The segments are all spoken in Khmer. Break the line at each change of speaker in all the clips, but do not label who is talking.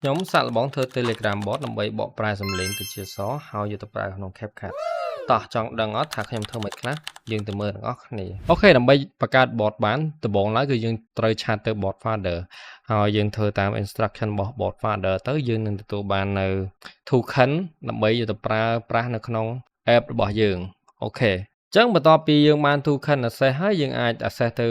ខ្ញុំសាកល្បងធ្វើ Telegram bot ដើម្បីបកប្រែសំឡេងទៅជាអក្សរហើយយកទៅប្រើក្នុង CapCut តោះចង់ដឹងអត់ថាខ្ញុំធ្វើម៉េចខ្លះយើងទៅមើលទាំងអស់គ្នាOK ដើម្បីបង្កើត bot បានដំបូងឡើយគឺយើងត្រូវ chat ទៅ BotFather ហើយយើងធ្វើតាម instruction របស់ BotFather ទៅយើងនឹងទទួលបាននៅ token ដើម្បីយកទៅប្រើប្រាស់នៅក្នុង app របស់យើង OK អញ្ចឹងបន្ទាប់ពីយើងបាន token access ហើយយើងអាច access ទៅ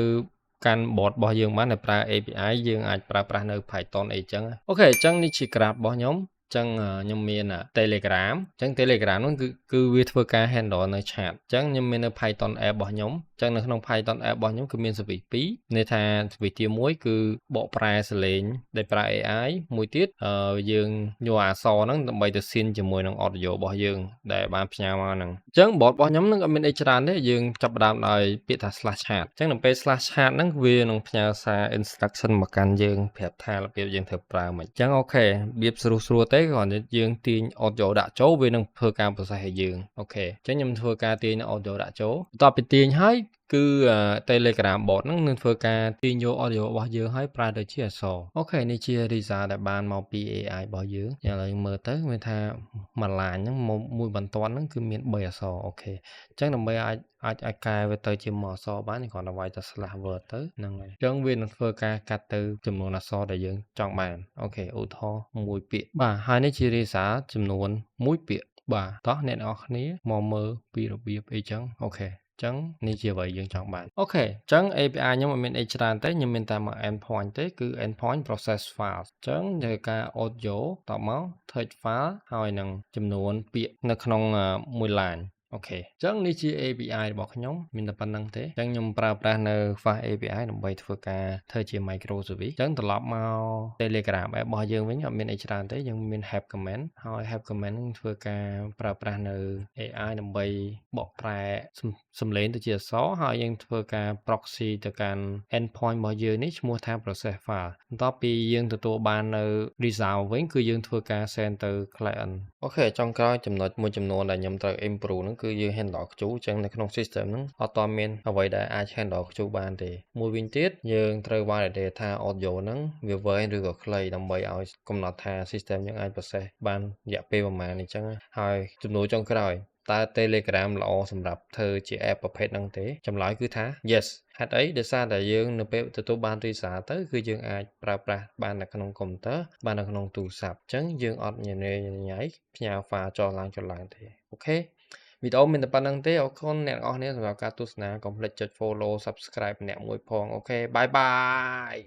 កាន់ bot របស់យើងបានដោយប្រើ API យើងអាចប្រើប្រាស់នៅ Python អីចឹង OK អញ្ចឹងនេះជា graph របស់ខ្ញុំអញ្ចឹងខ្ញុំមាន Telegram អញ្ចឹង Telegram ហ្នឹងគឺវាធ្វើការ handle នៅ chat អញ្ចឹងខ្ញុំមាននៅ Python app របស់ខ្ញុំអញ្ចឹងនៅក្នុង Python app របស់ខ្ញុំគឺមាន service 2ន័យថា service ទី1គឺបកប្រែសំឡេងដែលប្រើ AI មួយទៀតយើងយកអក្សរហ្នឹងដើម្បីទៅ sync ជាមួយនឹង audio របស់យើងដែលបានផ្ញើមកហ្នឹងអញ្ចឹង bot របស់ខ្ញុំហ្នឹងអត់មានអីច្រើនទេយើងចាប់ផ្ដើមដោយពាក្យថា /chat អញ្ចឹងដល់ពេល /chat ហ្នឹងវានឹងផ្ញើសារ instruction មកកាន់យើងប្រាប់ថារបៀបយើងត្រូវប្រើមិនអញ្ចឹង OK របៀបស្រួលស្រួលទេគ្រាន់តែយើងទាញ audio ដាក់ចូលវានឹងធ្វើការ process ឲ្យយើង OK អញ្ចឹងខ្ញុំធ្វើការទាញ audio ដាក់ចូលបន្ទាប់ពីទាញហើយគឺ Telegram bot ហ្នឹងនឹងធ្វើការទាញយក audio របស់យើងហើយប្រើទៅជាអក្សរ OK នេះជា result ដែលបានមកពី AI របស់យើងឥឡូវមើលទៅមានថាមួយ line ហ្នឹងមួយបន្ទាត់ហ្នឹងគឺមាន3អក្សរ OK អញ្ចឹងដើម្បីអាចអាចអាចកែវាទៅជាមួយអក្សរបានគ្រាន់តែវាយទៅ /word ទៅហ្នឹងហើយអញ្ចឹងវានឹងធ្វើការកាត់ទៅចំនួនអក្សរដែលយើងចង់បាន OK ឧទាហរណ៍មួយពាក្យបាទហើយនេះជា result ចំនួនមួយពាក្យបាទតោះអ្នកនរគ្នាមកមើលពីរបៀបអីចឹង OK ចឹងនេះជាអ្វីយើងចង់បាន OK ចឹង API ខ្ញុំអត់មានអីច្រើនទេខ្ញុំមានតែមួយ endpoint ទេគឺ endpoint process file ចឹងត្រូវការ audio តមក text file ហើយនឹងចំនួនពាក្យនៅក្នុងមួយ line OK អញ្ចឹងនេះជា API របស់ខ្ញុំមានតែប៉ុណ្ណឹងទេអញ្ចឹងខ្ញុំប្រើប្រាស់នៅ Fast API ដើម្បីធ្វើការធ្វើជា micro service អញ្ចឹងត្រឡប់មក Telegram app របស់យើងវិញអត់មានអីច្រើនទេយើងមាន help command ហើយ help command នឹងធ្វើការប្រើប្រាស់នៅ AI ដើម្បីបកប្រែសំឡេងទៅជាអក្សរហើយយើងធ្វើការ proxy ទៅកាន់ endpoint របស់យើងនេះឈ្មោះថា process file បន្ទាប់ពីយើងទទួលបាននៅ result វិញគឺយើងធ្វើការ send ទៅ client OK ចុងក្រោយចំណុចមួយចំនួនដែលខ្ញុំត្រូវ improve ហ្នឹងគឺយើង handle ខ្ជូអញ្ចឹងនៅក្នុង system ហ្នឹងអត់ទាន់មានអ្វីដែលអាច handle ខ្ជូបានទេមួយវិញទៀតយើងត្រូវ validate ថា audio ហ្នឹងវាវែងឬក៏ខ្លីដើម្បីឲ្យកំណត់ថា system យើងអាច process បានរយៈពេលប្រហែលអញ្ចឹងហើយចំនួនចុងក្រោយតើ Telegram ល្អសម្រាប់ធ្វើជា app ប្រភេទហ្នឹងទេចម្លើយគឺថា yes ហេតុអីដោយសារតែយើងនៅពេលទទួលបាន result ទៅគឺយើងអាចប្រើប្រាស់បាននៅក្នុងកុំព្យូទ័របាននៅក្នុងទូរស័ព្ទអញ្ចឹងយើងអត់ញញញ៉ៃផ្ញើ file ចុះឡើងចុះឡើងទេOK វីដេអូមានតែប៉ុណ្ណឹងទេអរគុណអ្នកនរគ្នាសម្រាប់ការទស្សនាកុំភ្លេចចុច follow subscribe ម្នាក់មួយផង OK bye bye.